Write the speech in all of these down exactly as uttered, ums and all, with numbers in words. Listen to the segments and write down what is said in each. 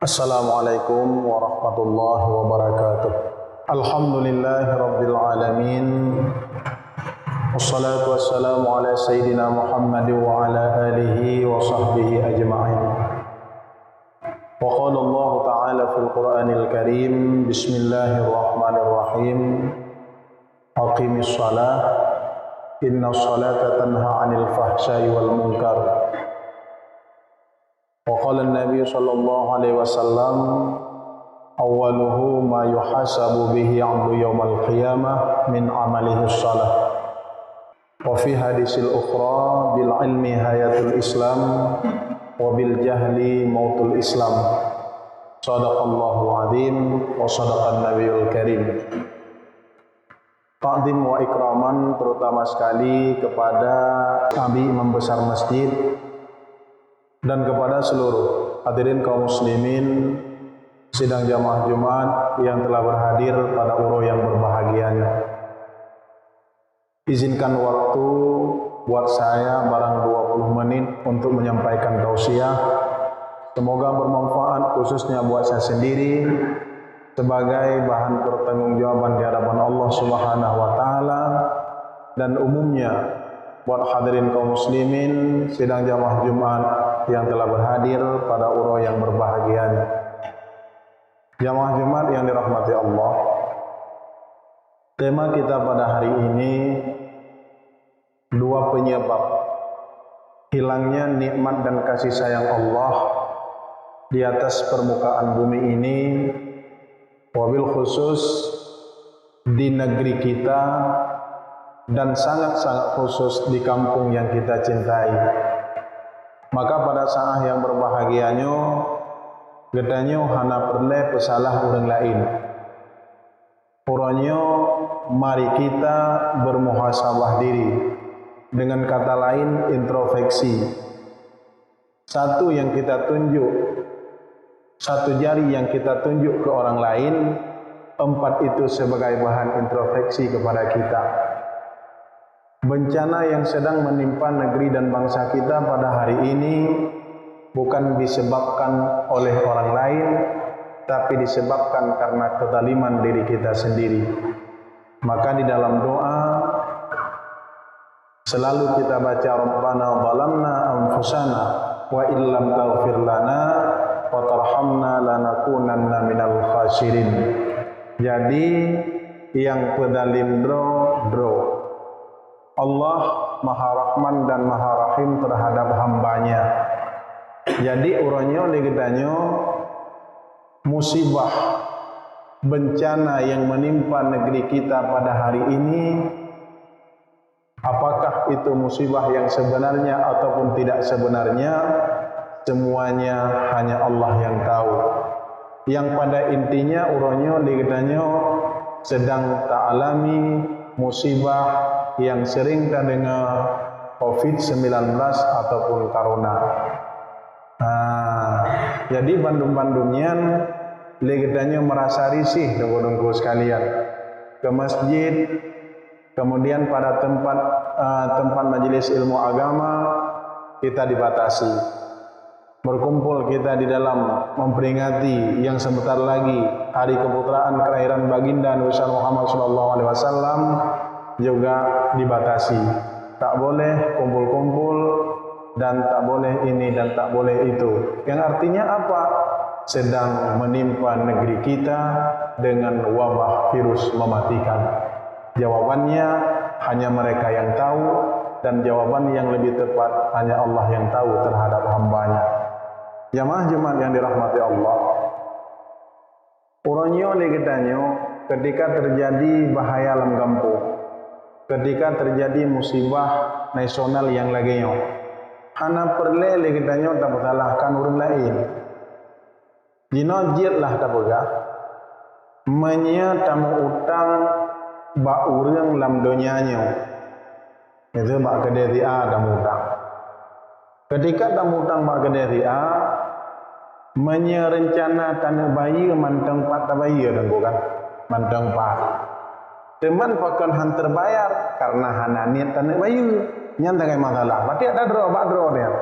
Assalamualaikum warahmatullahi wabarakatuh. Alhamdulillahirabbil alamin. Wassalatu wassalamu ala sayyidina Muhammad wa ala alihi wa sahbihi ajma'in. Wa qala Allahu ta'ala fil Qur'anil Karim, bismillahirrahmanirrahim. Aqimis shalah, innas shalata tanha 'anil fahsya'i wal munkar. Wa qala Nabi sallallahu alaihi wasallam, "Awwaluhu ma yuhasabu bihi 'abdu yaumal qiyamah min 'amalihi shalah." Wa fi hadisil ukhra, "Bil ilmi hayatul Islam, wa bil jahli mautul Islam." Sadaqallahul azim, wa sadaqan nabiyul karim. Takzim wa ikraman, terutama sekali kepada Abi Imam Besar Masjid dan kepada seluruh hadirin kaum muslimin sidang jamaah Jumat yang telah berhadir pada uroe yang berbahagia nyoe. Izinkan waktu buat saya barang dua puluh menit untuk menyampaikan tausiah. Semoga bermanfaat, khususnya buat saya sendiri, sebagai bahan pertanggungjawaban di hadapan Allah Subhanahu wa Ta'ala, dan umumnya buat hadirin kaum muslimin sidang jamaah Jumat yang telah berhadir pada uroe yang berbahagia nyoe. Jamaah Jumat yang dirahmati Allah, tema kita pada hari ini, dua penyebab hilangnya nikmat dan kasih sayang Allah di atas permukaan bumi ini, wabil khusus di negeri kita, dan sangat-sangat khusus di kampung yang kita cintai. Maka pada saat yang berbahagia nyoe, geutanyoe hana peureulée peusalah ureuëng laén. Uroe nyoe, mari kita bermuhasabah diri, dengan kata lain, introspeksi. Satu yang kita tunjuk, satu jari yang kita tunjuk ke orang lain, empat itu sebagai bahan introspeksi kepada kita. Bencana yang sedang menimpa negeri dan bangsa kita pada hari ini bukan disebabkan oleh orang lain, tapi disebabkan karena kezaliman diri kita sendiri. Maka di dalam doa selalu kita baca, "Rabbana zalamna anfusana wa illam taghfir lana wa tarhamna lanakunanna minal khasirin." Jadi, yang peuzalim droe, droe. Allah Maha Rahman dan Maha Rahim terhadap hamba-Nya. Jadi, uroe nyoe lé geutanyoe, musibah, bencana yang menimpa negeri kita pada hari ini, apakah itu musibah yang sebenarnya ataupun tidak sebenarnya, semuanya hanya Allah yang tahu. Yang pada intinya, uroe nyoe lé geutanyoe sedang taalami musibah yang sering tadeungoe, covid sembilan belas ataupun corona. Nah, jadi bandum-bandum nyan lé geutanyoe merasa risih, teungku-teungku sekalian. Ke masjid, kemudian pada tempat, eh, tempat majelis ilmu agama, kita dibatasi. Berkumpul kita di dalam memperingati yang sebentar lagi hari keputraan kelahiran Baginda Nabi besar Muhammad sallallahu alaihi wasallam juga dibatasi. Tak boleh kumpul-kumpul dan tak boleh ini dan tak boleh itu. Yang artinya apa? Sedang menimpa negeri kita dengan wabah virus mematikan. Jawabannya hanya mereka yang tahu, dan jawaban yang lebih tepat hanya Allah yang tahu terhadap hamba-Nya. Jamaah Jumat yang dirahmati Allah, uroe nyoe lé geutanyoe, ketika terjadi bahaya lam gampông, ketika terjadi musibah nasional nyang lagée nyoe, hana peureulée lé geutanyoe tapeusalahkan ureuëng laén. Jinoe jeuet lah tapeugah, meunyoe tameuutang bak ureuëng lam donya nyoe, itu bak keudée si A tameuutang. Ketika tameuutang bak keudée si A, meunyoe reuncana taneuk bayeue mantong pat tabayeue, teungku kan? Mantong pat. Teuma pakon han teubayar? Karena hana niet taneuk bayeue. Nyan sagai masalah. Berarti ada droe bak droe nyan.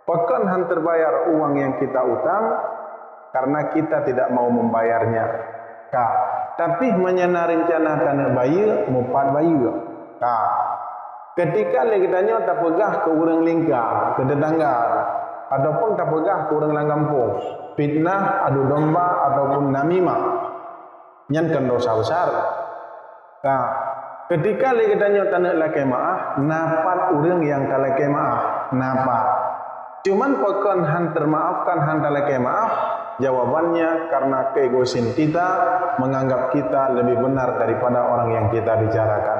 Pakon han teubayar uang nyang kita utang? karena kita tidak mau membayarnya. Ka. Tapi meunyo na reuncana taneuk bayeue, mupat bayeue. Ka. Ketika lé geutanyoe tapeugah keu ureuëng lingka, keu tetangga, ataupun tapeugah keu ureuëng lam gampông, fitnah, adu domba, ataupun namimah, nyan kon dosa besar. Ka. Ketika lé geutanyoe taneuk lakée meuáh, na pat ureuëng nyang talakée meuáh? Na pat. Cuman pakon han teumaafkan, han talakée meuáh? Jawabannya karena keegoisan kita, menganggap kita lebih benar daripada orang yang kita bicarakan.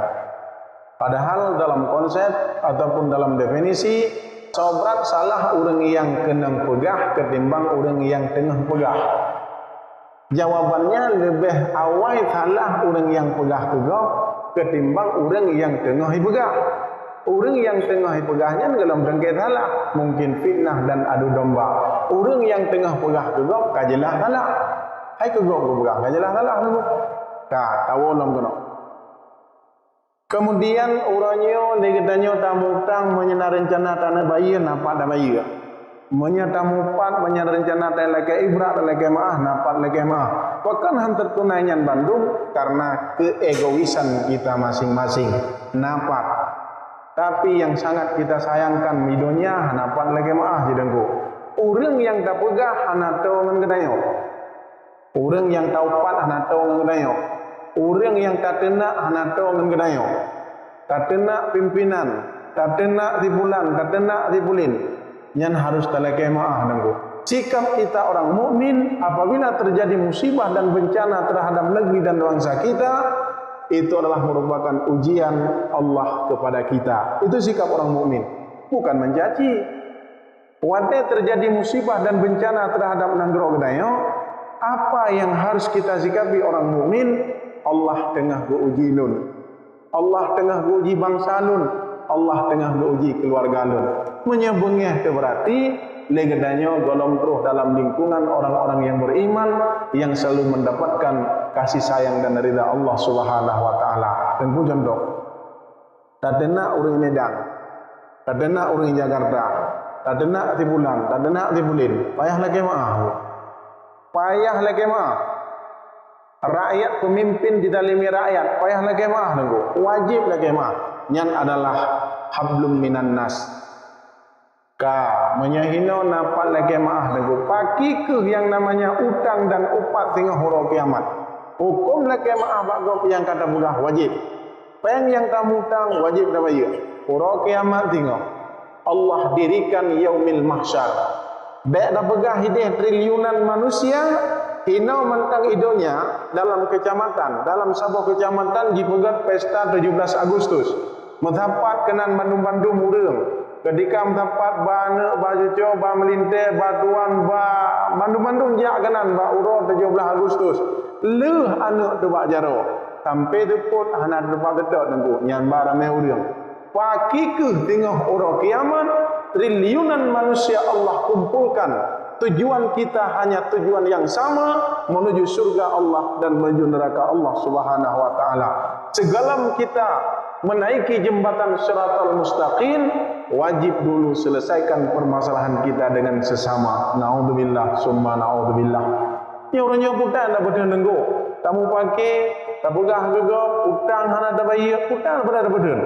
Padahal dalam konsep ataupun dalam definisi, sobrat salah ureuëng nyang keunong peugah ketimbang ureuëng nyang teungoh peugah. Jawabannya, leubeh awai salah ureuëng nyang peugah keu gob ketimbang ureuëng nyang teungoh jipeugah. Ureuëng nyang teungoh jipeugah nyan gohlom sangke salah, mungkin fitnah dan adu domba. Ureuëng nyang teungoh peugah keu gob ka jeulaih salah. Hai keu gob geupeugah ka jeulaih salah lom. Ka, tawoe lom keunoe. Kemudian, uroe nyoe lé geutanyoe tamutang, meunyo na reuncana taneuk bayeue, na pat tabayeue. Meunyo tamupat, meunyo na reuncana talakée ibrat, talakée meuáh, na pat lakée meuáh. Pakon han teutunai nyan bandum? Karena keegoisan kita masing-masing. Na pat. Tapi nyang sangat kita sayangkan di donya, hana pat lakée meuáh, Teungku. Ureuëng nyang tapeugah hana toe ngon geutanyoe. Ureuëng nyang taupat hana toe ngon geutanyoe. Ureuëng nyang tateunak hana toe ngon geutanyoe. Tateunak pimpinan, tateunak si fulan, tateunak si pulin. Nyan harus talakée meuáh, Teungku. Sikap kita orang mukmin apabila terjadi musibah dan bencana terhadap negeri dan bangsa kita, itu adalah merupakan ujian Allah kepada kita. Itu sikap orang mukmin. Bukan mencaci. Watée teujadi musibah dan beuncana teuhadab nanggroe geutanyoe, apa nyang harus kita sikapi orang mukmin? Allah teungoh geu-uji lôn. Allah teungoh geu-uji bansa lôn. Allah teungoh geu-uji keuluwarga lôn. Meunyoe beungéh teubeurati, lé geutanyoe gohlom troh dalam lingkungan orang-orang nyang beriman, nyang selalu mendapatkan kasih sayang dan ridha Allah Subhanahu wa Ta'ala. Teungku contoh. Tateunak ureuëng Medan, tateunak ureuëng Jakarta, tateunak si fulan, tateunak si fulén, payah lakée meuáh. Payah lakée meuáh. Rakyat, pemimpin dizalimi rakyat, payah lakée meuáh, Teungku. Wajéb lakée meuáh. Nyan adalah hablum minan nas. Ka, meunyoe hinoe na pat lakée meuáh, Teungku, pakri kheueh nyang namanya utang dan upat singoh uroe kiamat. Huköm lakée meuáh bak gob nyang ka tapeugah wajéb. Péng nyang tamutang wajéb tabayeue. Uroe kiamat singoh, Allah dirikan yaumil mahsyar. Bék tapeugah idéh triliunan manusia, hinoe mantong i donya dalam keucamatan, dalam saboh keucamatan jipeugét pesta tujoh belas Agustus. Meusapat keunan bandum-bandum ureuëng. Keudika meusapat ba aneuëk, ba cucoe, ba meulintée, ba tuwan, ba bandum-bandum jak keunan bak uroe tujoh belas Agustus. Lheueh aneuëk teuh bak jaroe, sampoe teupot hana teupot teutôt, Teungku, nyan ba ramé ureuëng. Pakri kheueh teungoh uroe kiamat, triliunan manusia Allah kumpulkan. Tujuan kita hanya tujuan yang sama, menuju surga Allah dan menuju neraka Allah Subhanahu wa Ta'ala. Segalam kita menaiki jembatan Siratal Mustaqim, wajib dulu selesaikan permasalahan kita dengan sesama. Naudzubillah, summa naudzubillah. Nyoe ureuëng nyoe peue tan na beutôi, Teungku. Tamupakri, tapeugah keu gob, utang hana tabayeue, peue tan na beutôi.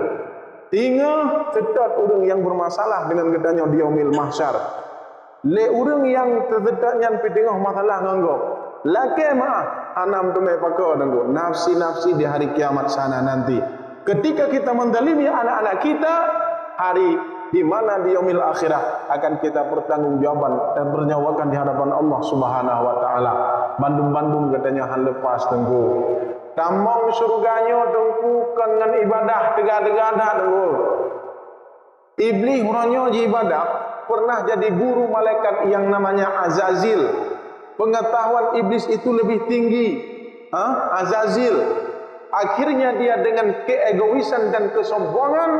Teungoh seutôt ureuëng nyang bermasalah dengan geutanyoe di Yaumil Mahsyar. Lé ureuëng nyang teuseutôt nyan pih teungoh masalah ngon gob. Lakée meuáh, hana meuteumé pakon, Teungku. Nafsi-nafsi di hari kiamat sana nanti. Ketika kita menzalimi anak-anak kita, hari di mana di yaumil akhirah akan kita pertanggungjawaban dan pertanggungjawaban di hadapan Allah Subhanahu wa Ta'ala. Bandum-bandum geutanyoe han lepas, Teungku. Tamong syeuruga nyoe, Teungku, kon ngon ibadah teuga-teuga that, Teungku. Iblih uroe nyoe jiibadah, pernah jadi guru malaikat yang namanya Azazil. Pengetahuan iblis itu lebih tinggi. Ha? Azazil. Akhirnya dia dengan keegoisan dan kesombongan,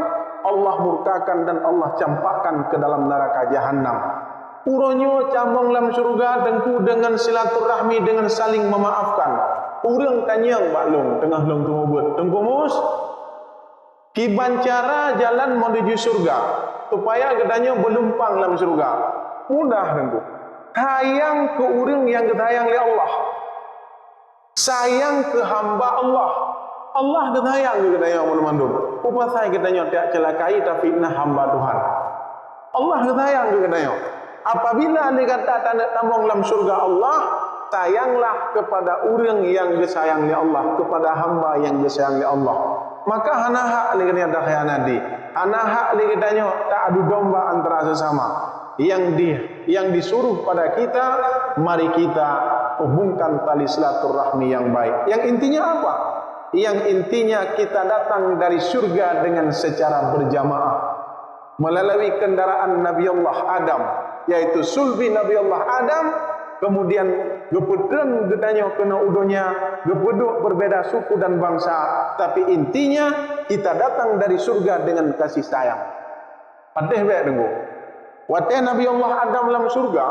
Allah murkakan dan Allah campakkan ke dalam neraka jahanam. Uroe nyoe tamong lam syeuruga, Teungku, dengan silaturahmi, dengan saling memaafkan. Ureuëng tanyong bak lôn, teungoh lôn teumeubuet, Teungku Mus, kiban cara jalan menuju syeuruga, supaya geutanyoe beulumpang lam syeuruga? Mudah, Teungku. Sayang keu ureuëng nyang geusayang lé Allah. Sayang keu hamba Allah. Allah geusayang keu geutanyoe banmandum. Peue pasai geutanyoe tajak ceulakai tafitnah hamba Tuhan? Allah geusayang keu geutanyoe. Apabila lé gata taneuk tamong lam syurga Allah, sayanglah kepada ureuëng nyang geusayang lé Allah, kepada hamba nyang geusayang lé Allah. Maka hana hak lé geutanyoe takhianati, hana hak lé geutanyoe taadu domba antara sesama. Yang di, yang disuruh pada kita, mari kita hubungkan tali silaturahmi yang baik. Yang intinya apa? Yang intinya kita datang dari syurga dengan secara berjamaah melalui kendaraan Nabi Allah Adam, yaitu sulbi Nabi Allah Adam, kemudian geupeutreun geutanyoe keunoe u donya, geupeuduek berbeda suku dan bangsa, tapi intinya kita datang dari syurga dengan kasih sayang. Patéh bék deungoe. Watée Nabi Allah Adam lam syurga,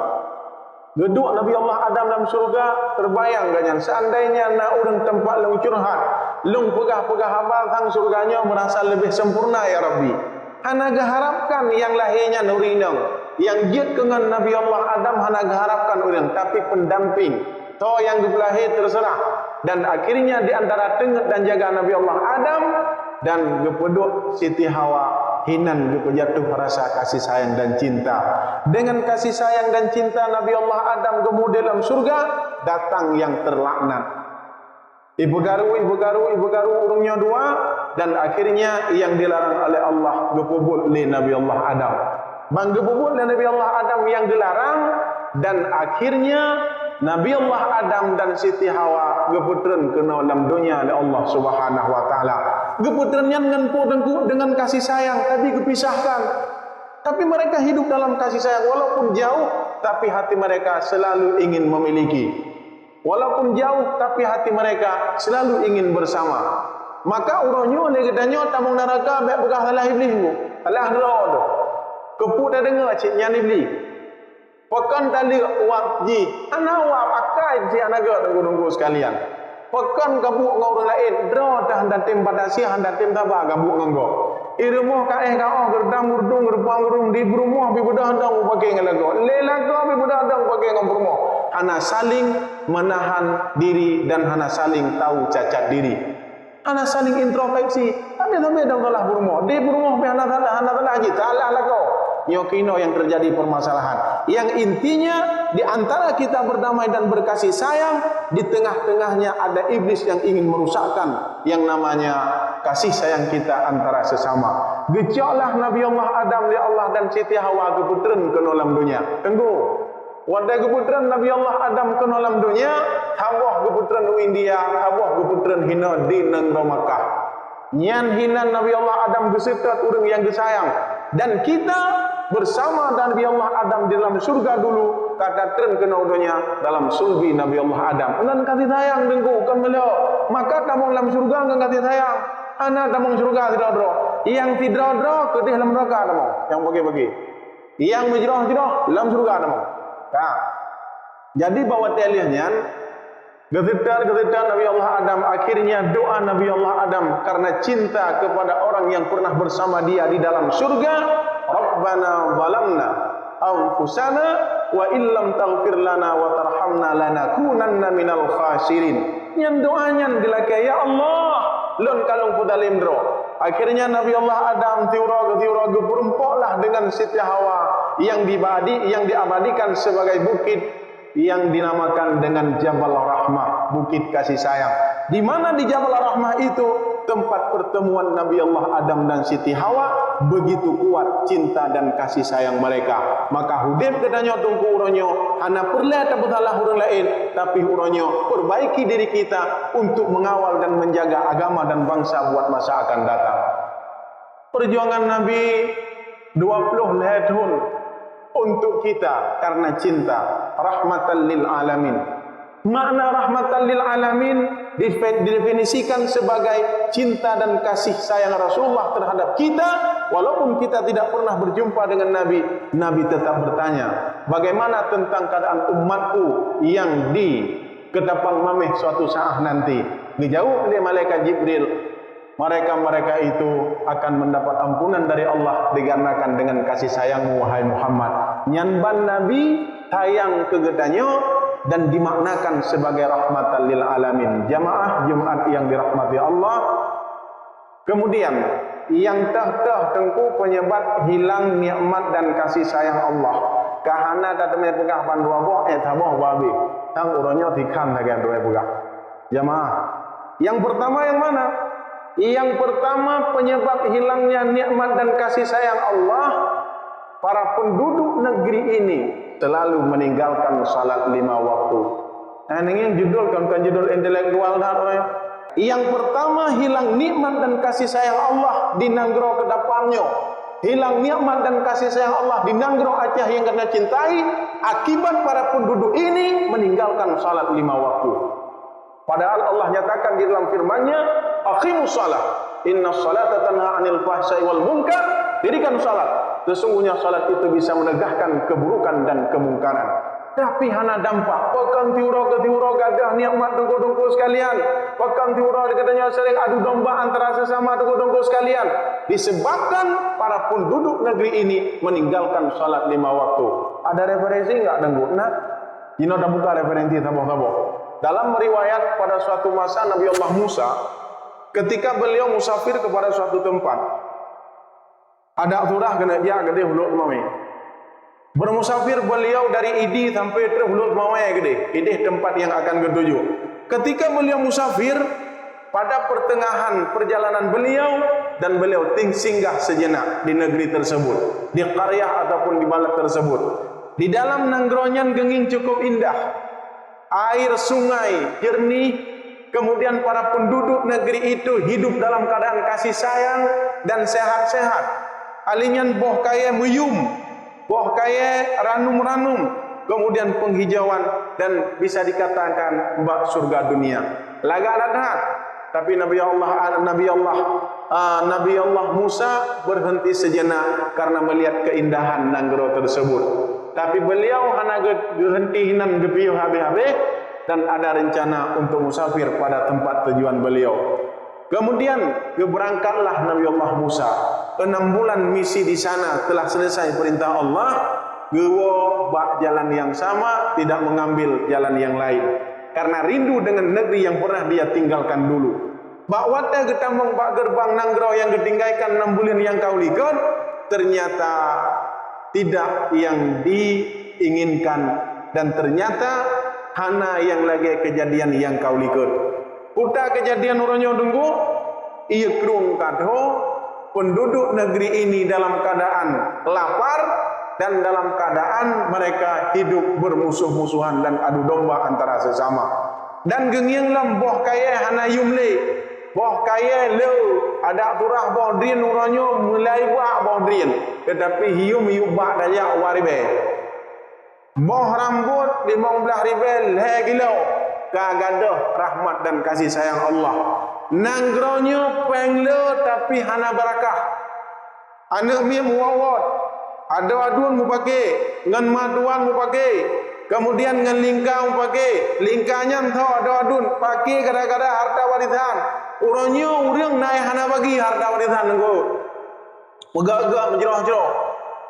geuduek Nabi Allah Adam lam syurga, teubayang gobnyan, seandainya na ureuëng teumpat lôn curhat, lôn peugah-peugah haba sang syurga nyoe meurasa leubeh sempurna, ya Rabbi. Hana geuharapkan nyang lahé nyan ureuëng inong, nyang jeuet keu ngon Nabi Allah Adam hana geuharapkan ureuëng, tapi pendamping. Toh nyang geupeulahé, terserah. Dan akhirnya di antara teungeut dan jaga Nabi Allah Adam dan geupeuduek Siti Hawa hinan geupeujatuh rasa kasih sayang dan cinta. Dengan kasih sayang dan cinta Nabi Allah Adam geumude lam syurga, datang nyang terlaknat. Ipeugaru, ipeugaru, ipeugaru ureuëng nyoe dua, dan akhirnya nyang dilarang oleh Allah geupeubuet lé Nabi Allah Adam. Ban geupeubuet lé Nabi Allah Adam nyang dilarang, dan akhirnya Nabi Allah Adam dan Siti Hawa geupeutreun keunoe lam donya lé Allah Subhanahu wa Taala. Geupeutreun nyan ngon peue teungku? Dengan kasih sayang, tapi geupisahkan. Tapi mereka hidup dalam kasih sayang, walaupun jauh, tapi hati mereka selalu ingin memiliki. Walaupun jauh, tapi hati mereka selalu ingin bersama. Maka uroe nyoe lé geutanyoe tamong neuraka bék peugah salah Iblih nyoe, salah droe teuh. Keupeue tadeungoe cit nyan Iblih? Pakon taleuek uap jih? Hana uap, akai jih hana gét, teungku-teungku sekalian. Pakon gabuek ngon ureuëng laén, droe teuh hana tem batasiah, hana tem saba gabuek ngon gob. I rumoh ka éh ka oh, geurdam geurdum, geureupang geurum, di peurumoh pih beudôh dong peupaké ngon lagoe. Lé lagoe pih beudôh dong peupaké ngon peurumoh. Hana saling menahan diri dan hana saling tahu cacat diri. Hana saling introspeksi. Tapi sampai dong salah peurumoh. Di peurumoh pih hana salah, hana salah jih, salah lagoe. Nyoe keunoe yang terjadi permasalahan. Yang intinya, di antara kita berdamai dan berkasih sayang, di tengah-tengahnya ada iblis yang ingin merusakkan yang namanya kasih sayang kita antara sesama. Geucoklah Nabi Allah Adam lé Allah dan Siti Hawa geupeutreun keunoe lam donya. Teungku, watée geupeutreun Nabi Allah Adam keunoe lam donya, saboh geupeutreun u India, saboh geupeutreun hinoe di nanggroe Makkah. Nyan hinan Nabi Allah Adam geuseutôt ureuëng nyang geusayang. Dan kita bersama Nabi Allah Adam di dalam syurga dulu, ka tatreun keunoe u donya dalam sulbi Nabi Allah Adam. Ngon kasih sayang teungku, kon meulhok. Maka tamong lam syurga ngon kasih sayang. Hana tamong syurga sidroe-droe. Nyang sidroe-droe keudeh lam neuraka tamong. Nyang bagi-bagi. Nyang meujroh-jroh lam syurga tamong. Ka. Jadi bak watée lheueh nyan, geuseutôt-geuseutôt Nabi Allah Adam, akhirnya doa Nabi Allah Adam karena cinta kepada orang yang pernah bersama dia di dalam syurga, "Rabbana zalamna anfusana wa illam taghfir lana wa tarhamna lanakunanna minal khasirin." Nyan doa nyan geulakée, "Ya Allah, lôn ka lôn peuzalem droe." Akhirnya Nabi Allah Adam siuroe-siuroe geupeureumpoklah dengan Siti Hawa yang diabadi-, yang diabadikan sebagai bukit yang dinamakan dengan Jabal Rahmah, Bukit Kasih Sayang. Di mana di Jabal Rahmah itu tempat pertemuan Nabi Allah Adam dan Siti Hawa, begitu kuat cinta dan kasih sayang mereka. Maka udeb geutanyoe teungku uroe nyoe hana peureulée tapeusalah ureuëng laén, tapi uroe nyoe perbaiki diri kita untuk mengawal dan menjaga agama dan bangsa buat masa akan datang. Perjuangan Nabi dua puluh lhée thon untuk kita karena cinta, rahmatan lil alamin. Makna rahmatan lil alamin dife-, didefinisikan sebagai cinta dan kasih sayang Rasulullah terhadap kita, walaupun kita tidak pernah berjumpa dengan Nabi, Nabi tetap bertanya, "Bagaimana tentang keadaan umatku yang di keutapang mameh suatu saat nanti?" Geujaweueb lé malaikat Jibril, "Mereka-mereka itu akan mendapat ampunan dari Allah dikarenakan dengan kasih sayangmu, wahai Muhammad." Nyan ban Nabi sayang keu geutanyoe dan dimaknakan sebagai rahmatan lil alamin. Jamaah Jumat yang dirahmati Allah, kemudian, nyang teuh-teuh teungku penyebab hilang nikmat dan kasih sayang Allah. Ka hana tateumé peugah ban dua boh, eh, saboh bah habéh. Tang uroe nyoe tikhan lagée dua peugah. Jamaah, yang pertama yang mana? Yang pertama, penyebab hilangnya nikmat dan kasih sayang Allah, para penduduk negeri ini selalu meninggalkan salat lima waktu. Nah, ini yang judul kan, bukan judul intelektual dah, orang. Yang pertama, hilang nikmat dan kasih sayang Allah di nanggroe keudapang nyoe. Hilang nikmat dan kasih sayang Allah di nanggroe Aceh yang kita cintai akibat para penduduk ini meninggalkan salat lima waktu. Padahal Allah nyatakan di dalam firman-Nya, "Aqimus shalah, inna shalata tanha 'anil fahsya'i wal munkar." Dirikan salat. Sesungguhnya salat itu bisa menegakkan keburukan dan kemungkaran. Tapi hana dampak. Pakon tiuroe keu tiuroe gadoh nikmat teungku-teungku sekalian. Pakon tiuroe geutanyoe sering adu domba antara sesama teungku-teungku sekalian. Disebabkan para penduduk negeri ini meninggalkan salat lima waktu. Ada referensi enggak, Teungku? Nah, jinoe tabuka referensi saboh-saboh. Dalam riwayat, pada suatu masa Nabi Allah Musa, ketika beliau musafir kepada suatu tempat, adak surah keuneuk jak keudeh Ulok Mawé. Bermusafir beliau dari Idi sampai trok Ulok Mawé keudeh, ideh tempat yang akan geutuju. Ketika beliau musafir, pada pertengahan perjalanan beliau, dan beliau ting-, singgah sejenak di negeri tersebut, di qaryah ataupun di balad tersebut. Di dalam nanggroe nyan geungieng cukup indah. Air sungai jernih, kemudian para penduduk negeri itu hidup dalam keadaan kasih sayang dan sehat-sehat. Alinyan boh kayée meuyum, boh kayée ranum-ranum, kemudian penghijauan dan bisa dikatakan bak surga dunia. Lagak that-that. Tapi Nabi Allah, Nabi Allah, ah, Nabi Allah Musa berhenti sejenak karena melihat keindahan nanggroe tersebut. Tapi beliau hana ge-, geuhenti hinan geupiôh habéh-habéh dan ada rencana untuk musafir pada tempat tujuan beliau. Kemudian, geubeurangkatlah Nabi Allah Musa. Enam bulan misi di sana telah selesai perintah Allah, geuwoe bak jalan yang sama, tidak mengambil jalan yang lain. Karena rindu dengan negeri yang pernah dia tinggalkan dulu. Bak watée geutamong bak geureubang nanggroe nyang geutinggaikan nam buleuen nyang ka u likot, ternyata tidak yang diinginkan dan ternyata hana nyang lagée keujadian nyang ka u likot. Peue keujadian uroe nyoe Teungku, ie krueng ka tho, penduduk negeri ini dalam keadaan lapar dan dalam keadaan mereka hidup bermusuh-musuhan dan adu domba antara sesama. Dan geungieng lom boh kayée hana yum lé. Boh kayée le, adak surah boh drien uroe nyoe meulai bak boh drien, teutapi hium yub bak tajak u ribée. Boh rambot limong blaih ribée lhée kilo, ka gadôh rahmat dan kasih sayang Allah. Nanggroe nyoe péng le tapi hana barakah. Aneuëk miet muwot-wot, adoe aduen mupake, ngon matuan mupake, kemudian ngon lingka mupake. Lingka nyan tho adoe aduen pake gara-gara harta warisan. Uroe nyoe ureuëng na nyang hana bagi harta warisan Teungku. Peugah-gah meujroh-jroh.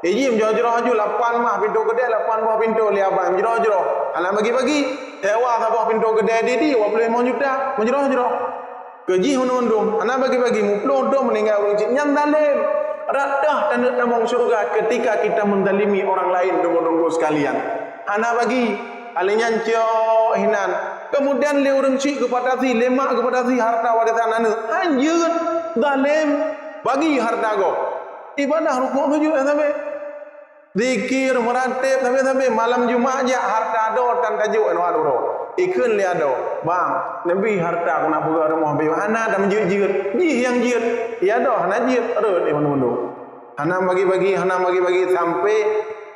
Iji meujroh-jroh aju lapan mah pintoe keudè, lapan boh pintoe lé abang meujroh-jroh. Hana bagi-bagi. Sewa saboh pintoe keudè di, di dua puluh lima juta. Meujroh-jroh. Keu jih undum-undum, hana bagi-bagi, muplôh dum meuninggai ureuëng cit, nyan zalém. Rot deuh taneuk tamong syeuruga ketika kita menzalimi orang lain, teungku-teungku sekalian. Hana bagi, alèh nyan cok hinan. Kemudian lé ureuëng cit geubatasi, lé mak geubatasi harta warisan aneuk. Han jeuet, zalém, bagi harta gob. Ibadah rukuk sujud sampai. Zikir, meuratéb, sampai-sampai malam Jumat jak harta adoe tan tajok ngon uroe. Ikheun lé adoe, "Bang, neubi harta keuneuk peugöt rumoh beu hana dan jeuet-jeuet." Jih nyang jeuet, adoe hana jeuet, rhot lé mandum-mandum. Hana bagi-bagi, hana bagi-bagi, sampai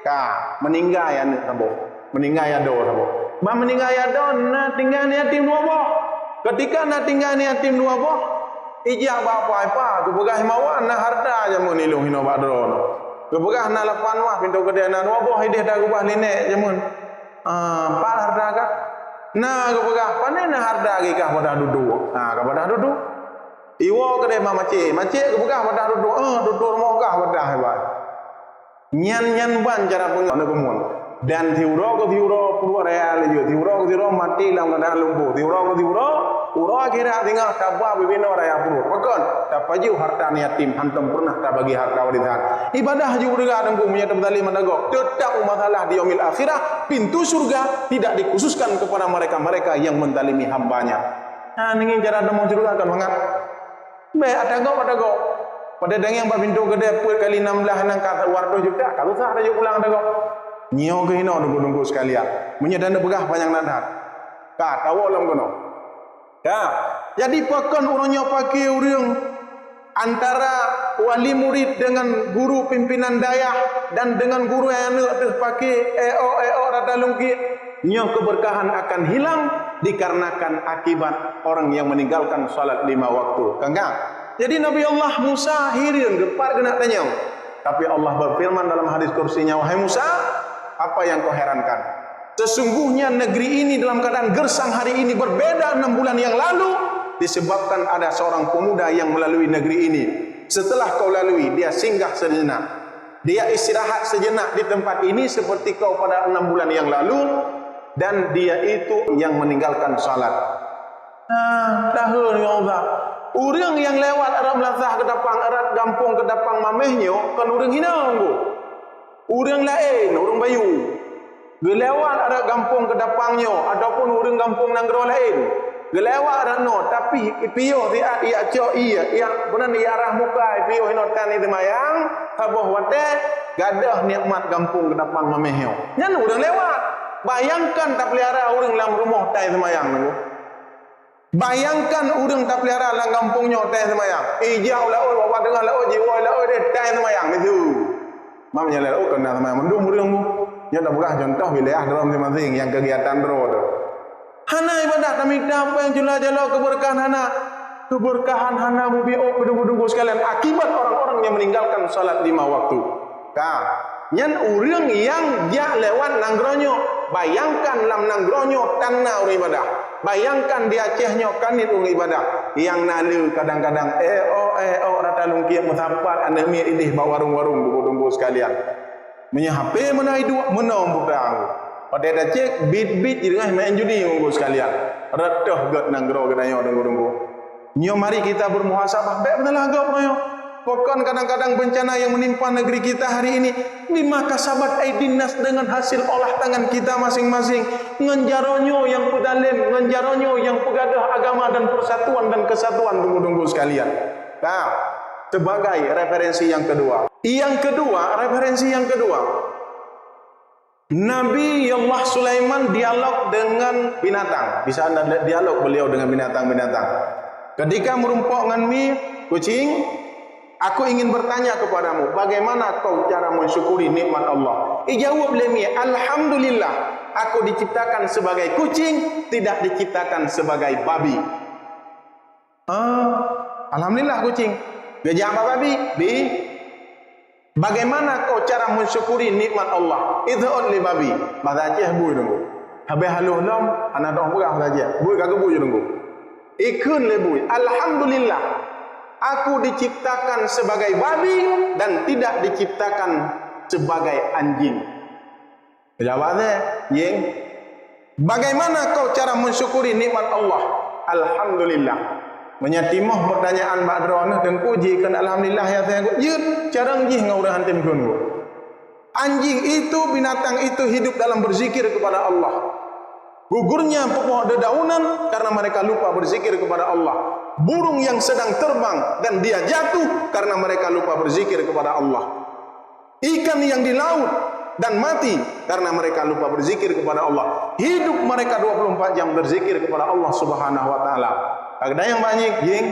ka meuninggai aneuk saboh. Meuninggai adoe saboh. Ban meuninggai adoe, na tinggai aneuk yatim dua boh. Ketika na tinggai aneuk yatim dua boh, ijak bak apa-apa, geupeugah, "Imawan, na harta jameun ilong hinoe bak droeneuh." Geupeugah, "Na lapan mah pintoe keudè, na dua boh ideh dah geupeugah lé nèk jameun." "Ah, pat harta kah?" "Na," geupeugah, "Pane na harta geuh kah padah dudoe?" "Ah, ka padah dudoe." "Iwoe keudè ma macé." Macé geupeugah padah dudoe, "Ah, dudoe rumoh kah padah iban." Nyan-nyan ban cara peungajaran keumun. Dan siuroe keu siuroe puluh raya laju, siuroe keu siuroe maté lam keuadaan lumpuh, siuroe keu siuroe, uroe akhirat singoh taba bibinoe raya pruet. Pakon? Tapajoh hareuta yatim, hántom peureunah tabagi hareuta warisan. Ibadah ju beureuga teungku meunyoe tapeutalim mata gob. Teutap masalah di yaumil akhirah, pintu syurga tidak dikhususkan kepada mereka-mereka yang menzalimi hamba-Nya. Nah, ningin cara teumong syurga kan mangat. Bèk, ata gob, ata gob. Pada dangeng bak pintoe keudè peuet kali nam blah nyan ka dua ratus juta, ka susah tajok pulang ata gob. Nyoe keuh inoe teungku-teungku sekalian. Meunyoe taneuk peugah panyang that-that. Ka, tawoe lom keunoe. Ka. Jadi pakon uroe nyoe paké ureueng antara wali murid dengan guru pimpinan dayah dan dengan guru nyang aneuk teuh paké éok-éok rata lungkiek? Nyoe keberkahan akan hilang dikarenakan akibat orang yang meninggalkan salat lima waktu. Kan, kan? Jadi Nabi Allah Musa hireuen geupat geunak tanyong. Tapi Allah berfirman dalam hadis kursinya, "Wahai Musa, apa yang kau herankan? Sesungguhnya negeri ini dalam keadaan gersang hari ini berbeda enam bulan yang lalu disebabkan ada seorang pemuda yang melalui negeri ini. Setelah kau lalui, dia singgah sejenak. Dia istirahat sejenak di tempat ini seperti kau pada enam bulan yang lalu, dan dia itu yang meninggalkan salat." Nah, tahu nyoe, ureueng nyang lewat rot meulasah keudapang, rot gampông keudapang Mameh nyoe kon ureueng hina, Teungku. Ureueng laén, ureueng bayeue. Geulewat rot gampông keudapang nyoe ataupun ureueng gampông nanggroe laén. Geulewat rot noe, tapi piôh siat jak cok ie, jak beunan jak rhah muka piôh inoe tan seumayang, saboh watèe gadôh nikmat gampông keudapang Mameh nyoe. Nyan ureueng lewat. Bayangkan tapeulihara ureueng lam rumoh tan seumayang, Teungku. Bayangkan ureueng tapeulihara lam gampông nyoe tan seumayang. Ijak u laôt, bak teungoh laôt, jiwoe laôt deh tan seumayang, miseue. Mam nyang laôt kon na seumayang mandum ureueng. Nyoe tapeugah contoh wilayah droe maséng-maséng nyang keugiatan droe teuh. Hana ibadah, tamita péng, jula-jaloe, keubeureukahan hana. Keubeureukahan hana mubiôh, Teungku-teungku sekalian, akibat orang-orang yang meninggalkan salat lima waktu. Ka, nyan ureueng nyang jak lewat nanggroe nyoe. Bayangkan lam nanggroe nyoe tan na ureueng ibadah. Bayangkan di Aceh nyoe kan nit ureueng ibadah. Nyang na le kadang-kadang éok-éok rata lungkiek meusapat aneuk miet idéh bak warong-warong, Teungku-teungku sekalian. Meunyoe H P meunan iduek, meunan buta. Watèe tacék, bit-bit jideungoh main judi, Teungku sekalian. Rot toh gèt nanggroe geutanyoe, Teungku-teungku. Nyoe mari kita bermuhasabah, bèk meusalah gob nyoe. Pakon kadang-kadang bencana yang menimpa negeri kita hari ini, bima kasabat aidin nas, dengan hasil olah tangan kita masing-masing. Ngon jaroe nyoe nyang peudalem, ngon jaroe nyoe nyang peugadôh agama dan persatuan dan kesatuan, Teungku-teungku sekalian. Nah, sebagai referensi yang kedua. Yang kedua, referensi yang kedua. Nabi Allah Sulaiman dialog dengan binatang. Bisa anda dialog beliau dengan binatang-binatang. Ketika meurumpok ngon mi, kucing, "Aku ingin bertanya kepadamu, bagaimana kau cara mensyukuri nikmat Allah?" Ijaweueb lé mi, "Alhamdulillah, aku diciptakan sebagai kucing, tidak diciptakan sebagai babi." Ah, alhamdulillah kucing. Geujak bak babi, bi. "Bagaimana kau cara mensyukuri nikmat Allah?" Idhon lé babi. Bahasa Aceh bui Teungku. Habéh haloh lom, hana dong peugah bahasa Aceh. Bui ka geubui Teungku. Ikheun lé bui, "Alhamdulillah, aku diciptakan sebagai babi dan tidak diciptakan sebagai anjing." Jawab saya, Yeng. "Bagaimana kau cara mensyukuri nikmat Allah?" "Alhamdulillah." Meunyoe timoh pertanyaan bak droeneuh, Teungku, jikheun alhamdulillah ya saya jeuet, carông jih ngon ureueng hantom kheun. Anjing itu, binatang itu hidup dalam berzikir kepada Allah. Gugurnya pupuk dedaunan karena mereka lupa berzikir kepada Allah. Burung yang sedang terbang dan dia jatuh karena mereka lupa berzikir kepada Allah. Ikan yang di laut dan mati karena mereka lupa berzikir kepada Allah. Hidup mereka dua puluh empat jam berzikir kepada Allah Subhanahu wa taala. Ada yang banyak, Yeng.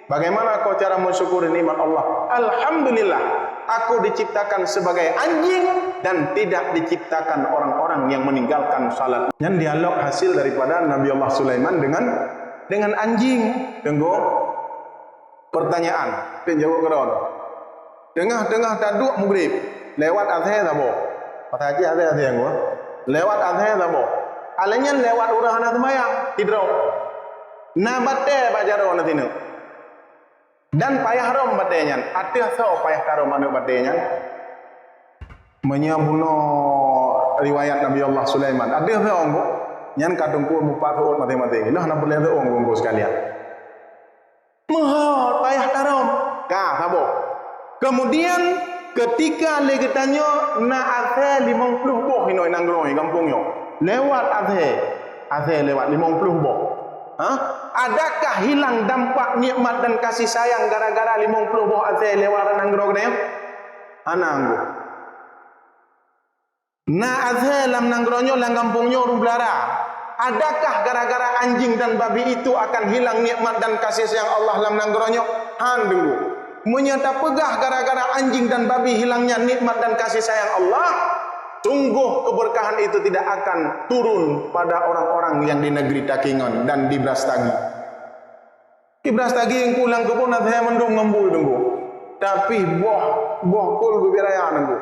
"Bagaimana kau cara mensyukuri nikmat Allah?" "Alhamdulillah, aku diciptakan sebagai anjing dan tidak diciptakan orang-orang yang meninggalkan salat." Nyan dialog hasil daripada Nabi Allah Sulaiman dengan, dengan anjing. Teungku, pertanyaan, pih jaweueb keudroe. Teungoh-teungoh taduek mugrib, lewat asèe saboh. Pas haji asèe, asèe nyang dua. Lewat asèe saboh. Alah nyan lewat ureueng hana seumayang, sidroe. Na batèe bak jaroe na sineuk. Dan payah rhom batèe nyan. Ateueh soe payah tarhom aneuk batèe nyan? Meunyoe bunoe riwayat Nabi Allah Sulaiman, ada seorang nyan ka teungku mupat seuôt maté-maté. Nah, na boleh seorang nunggu sekalian. Meuhot payah tarom. Ka, saboh. Kemudian, ketika lé geutanyoe na asèe limong ploh boh inoe nanggroe gampông nyoe. Lewat asèe, asèe lewat limong ploh boh. Ha? Adakah hilang dampak nikmat dan kasih sayang gara-gara limong ploh boh asèe lewat nanggroe nyoe? Hana nanggroe. Na asèe lam nanggroe nyoe, lam gampông nyoe ureueng peulara. Adakah gara-gara anjing dan babi itu akan hilang nikmat dan kasih sayang Allah lam nanggroe nyoe? Han teungku. Meunyoe tapeugah gara-gara anjing dan babi hilangnya nikmat dan kasih sayang Allah, sungguh keberkahan itu tidak akan turun pada orang-orang yang di negeri Takengon dan di Brastagi. Di Brastagi teungku lam keubon asèe mandum ngon bui teungku. Tapi boh, boh kol beubeda raya teungku.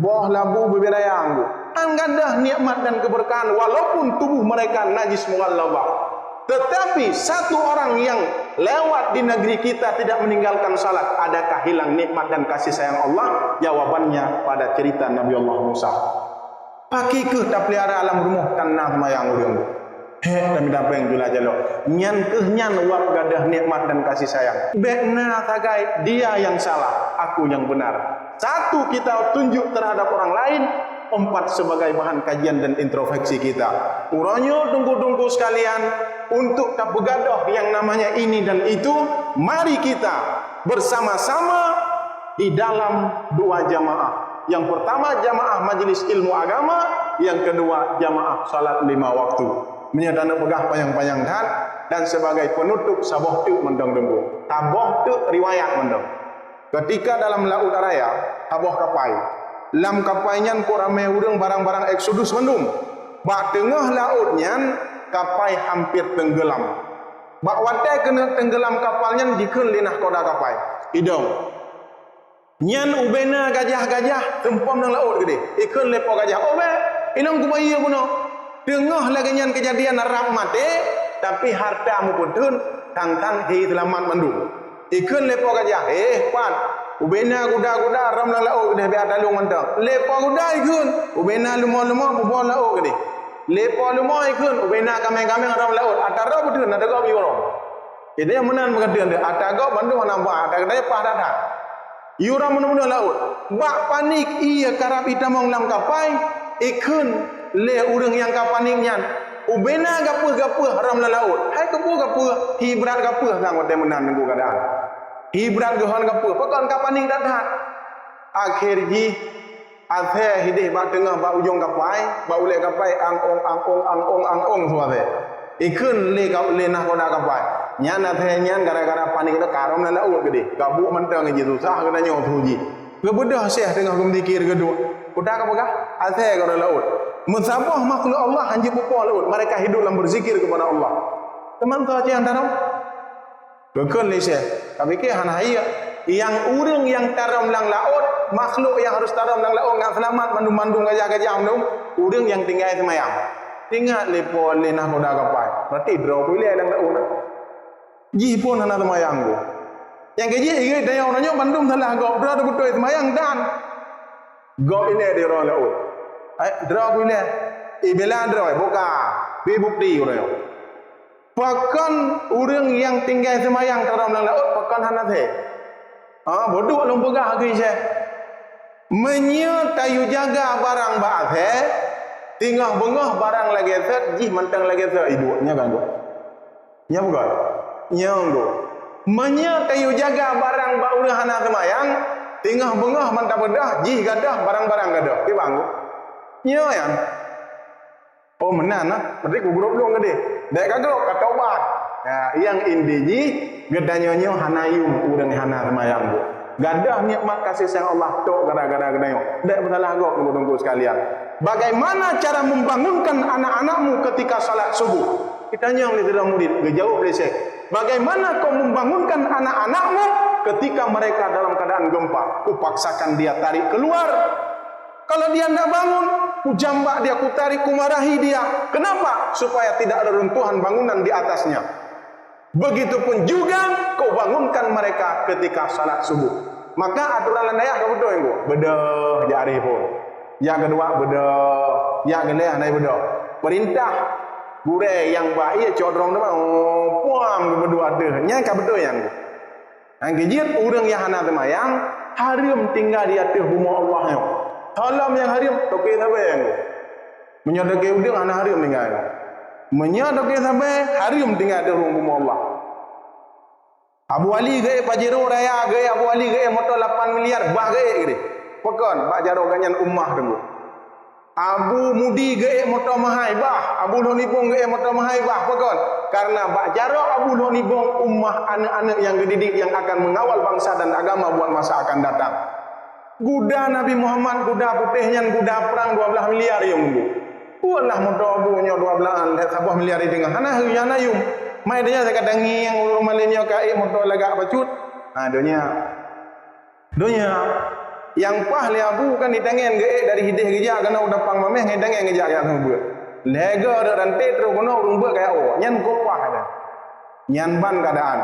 Boh labu beubeda raya teungku. Han gadôh nikmat dan keberkahan walaupun tubuh mereka najis mughalladhah. Tetapi satu orang yang lewat di negeri kita tidak meninggalkan salat, adakah hilang nikmat dan kasih sayang Allah? Jawabannya pada cerita Nabi Allah Musa. Pakri keuh tapeulara lam rumoh tan na seumayang ureueng. Hek, tamita péng jula jalok. Nyan keuh nyan wab gadôh nikmat dan kasih sayang. Bèk na sagai dia yang salah, aku yang benar. Satu kita tunjuk terhadap orang lain, empat sebagai bahan kajian dan introspeksi kita. Uroe nyoe teungku-teungku sekalian, untuk tapeugadôh yang namanya ini dan itu, mari kita bersama-sama di dalam dua jamaah. Yang pertama jamaah majelis ilmu agama, yang kedua jamaah salat lima waktu. Meunyoe taneuk peugah panyang-panyang that dan sebagai penutup saboh teuk mantong teungku. Saboh teuk riwayat mantong. Ketika dalam laôt raya, saboh kapai. Lam kapai nyan ka ramé ureueng barang-barang eksodus mandum. Bak teungoh laôt nyan, kapai hampir teunggeulam. Bak watèe keuneuk teunggeulam kapal nyan jikheun lé nahkoda kapai, "Idong." Nyan ubena gajah-gajah teumpom lam laôt keudéh. Ikheun lé po gajah, "Oh bèk, inong kubayeue bunoe." Teungoh lagèe nyan keujadian rab maté, tapi hareuta meupeutheun, tang-tang hé seulamat mandum. Ikheun lé po gajah, "Eh, pat, ubena guda-guda rhom lam laôt keudéh bèk talông mantong." Lé po guda ikheun, ubena lumoe-lumoe puboh laôt keudéh. Lé po lumoe ikheun, ubena kaméng-kaméng rhom laôt, ata droe peutheun, ata gob yue rhom. Jadi meunan meukeudeueng deuh, ata gob bandum hana bah, ata keudéh paih that-that. Yue rhom bunoe-bunoe laôt. Bak panik ié karab itamong lam kapai, ikheun lé ureueng nyang ka panik nyan, "Ubena gapeuh-gapeuh rhom lam laôt." Hai keupeue gapeuh, hi brat gapeuh sang watèe meunan teungku keuadaan. Hi brat geuhon gapeuh, pakon ka panik that-that. Akhé jih, asèe hidéh bak teungoh bak ujong kapai, bak ulèe kapai, ang-ong, ang-ong, ang-ong, ang-ong su asèe. Ikheun lé ka, lé nahkoda kapai. Nyan asèe nyan gara-gara panik nyan ka rhom lam laôt keudéh. Ka buet mantong jih susah geutanyoe su jih. Geubeudôh asèe teungoh geumeudzikir geuduek. Peue ka peugah? Asèe ka rhom laôt. Meusaboh makhluk Allah han jipeupo laôt. Mereka hidup lam berzikir kepada Allah. Teuma soe nyang tarhom? Geukheun lé Syekh, "Kapiké hana hayeu. Nyang ureueng nyang tarhom lam laôt, makhluk nyang harôh tarhom lam laôt ngon seulamat mandum-mandum gajah-gajah mandum, ureueng nyang tinggai seumayang." Teuingat lé po lé nahkoda kapai. Berarti droe peuilèe lam laôt na. Jih phôn hana seumayang geuh. Nyang keujih, ié tanyoe uroe nyoe mandum salah gob, droe teubeutôi seumayang dan gob ilèe di uroe laôt. Eh, droe peuilèe. Ibela droe, buka. Pi bukti uroe nyoe. Pakon ureueng nyang tinggai seumayang tarhom lam laôt, pakon hana asèe? Ha, beuduek lôn peugah keu Syekh. Meunyoe tayue jaga barang bak asèe, teungoh beungoh barang lagèe sot, jih mantong lagèe sot iduek, nyan kan, Bu? Nyan bukan? Nyan, Bu. Meunyoe tayue jaga barang bak ureueng hana seumayang, teungoh beungoh mantong beudôh, jih gadôh, barang-barang gadôh. Kiban, Bu? Nyan, nyan. Oh, meunan nah. Berarti kugrob lôn keudéh. Bèk ka grob, ka tobat. Ya, nyang inti jih, geutanyoe nyoe hana yum ureueng hana seumayang, Bu. Gadôh nikmat kasih sayang Allah tok gara-gara geutanyoe. Bèk peusalah gob, Teungku-teungku sekalian. Bagaimana cara membangunkan anak-anakmu ketika salat subuh? Geutanyong lé sidroe murit, geujaweueb lé Syekh. Bagaimana kau membangunkan anak-anakmu ketika mereka dalam keadaan gempa? Kupaksakan dia tarik keluar. Kalau dia ndak bangun, kujambak dia, kutarik, kumarahi dia. Kenapa? Supaya tidak ada runtuhan bangunan di atasnya. Begitupun juga kau bangunkan mereka ketika salat subuh. Maka aturan lam dayah ka beutôi, Teungku. Beudôh jak aré phôn. Jak keudua beudôh, jak keulhèe hana beudôh. Peurintah gurèe nyang ba ié cok droe teuma, oh, puam geubeudôh ateueh. Nyan ka beutôi nyan. Nyang keujeuet ureueng nyang hana seumayang, hareuem tinggai di ateueh bumoe Allah nyoe. Tholom nyang hareuem, toke sabe nyan. Meunyoe toke udeueng hana hareuem tinggai. Meunyoe toke sabe, hareuem tinggai ateueh bumoe Allah. Abu Ali geuék Pajero raya, geuék Abu Ali geuék moto lapan miliar, bah geuék geuh. Pakon, bak jaroe gobnyan ummah teungku. Abu Mudi geuék moto meuhai, bah. Abu Lhok Nibong geuék moto meuhai, bah. Pakon, karena bak jaroe Abu Lhok Nibong ummah, aneuk-aneuk nyang geudidik nyang akan mengawal bangsa dan agama buat masa akan datang. Guda Nabi Muhammad, guda putéh nyan guda prang dua blaih miliar yum bu. Peue lah moto bu nyoe dua blaih, lhèe saboh miliar di teungoh. Hana hu, hana yum. Mai donya ka tangieng ureueng malém nyoe ka ék moto lagak bacut. Ha, donya. Donya. Nyang paih lé Abu kan ditangieng geuék dari hidéh geujak keunoe u Dampang Mameh ngon tangieng geujak jak seumeubeuet. Lhèe go rot ranté trok keunoe ureueng beuet kaya woe. Nyan keu paih dah. Nyan ban keuadaan.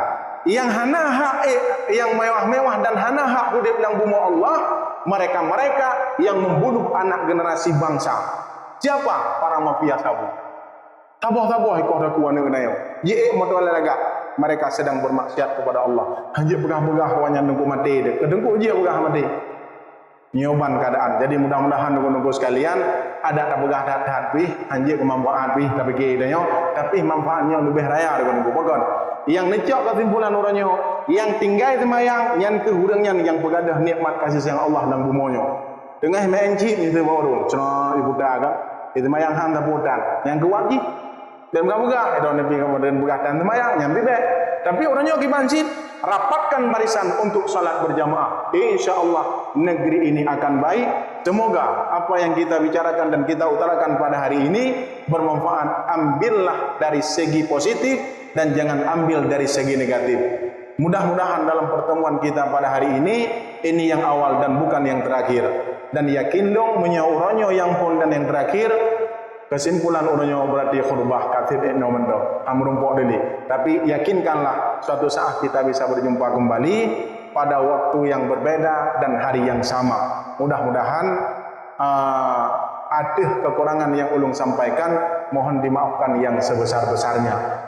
Nyang hana hak ék, nyang mewah-mewah dan hana hak udép lam bumoe Allah, mereka-mereka yang membunuh anak generasi bangsa. Siapa? Para mafia sabu. Saboh-saboh ikoh daku aneuk geutanyoe. Jiék moto lagak. Mereka sedang bermaksiat kepada Allah. Hanjeuet peugah-peugah awaknyan teungku maté deh. Teungku jiék peugah maté. Nyoe ban keuadaan. Jadi, mudah-mudahan teungku-teungku sekalian, adak tapeugah that-that pih, hanjeuet keu manfaat pih tapike tanyoe, tapi manfaat nyoe leubeh raya daripada teungku. Pakon? Nyang neucok keusimpulan uroe nyoe, nyang tinggai seumayang, nyan kheueh ureueng nyan nyang peugadôh nikmat kasih sayang Allah lam bumoe nyoe. Teungoh meu'en cit miseue bak ureueng, cre ibuta kan, seumayang han sapeue tan, nyang keu wab jih. Dan peugah-peugah, eh, droeneuh pih kemudian peugah tan seumayang, nyan pih bèk. Tapi uroe nyoe kiban cit, rapatkan barisan untuk salat berjamaah. Insya Allah, negeri ini akan baik. Semoga apa yang kita bicarakan dan kita utarakan pada hari ini bermanfaat. Ambillah dari segi positif dan jangan ambil dari segi negatif. Mudah-mudahan dalam pertemuan kita pada hari ini, ini yang awal dan bukan yang terakhir. Dan yakin dong, meunyoe uroe nyoe nyang phôn dan nyang terakhir, kesimpulan uroe nyoe berarti khutbah ka seb ék nyoe mantong, han meurumpok dilèe. Tapi yakinkanlah, suatu saat kita bisa berjumpa kembali pada waktu yang berbeda dan hari yang sama. Mudah-mudahan, ah, ateueh kekurangan yang ulôn sampaikan, mohon dimaafkan yang sebesar-besarnya.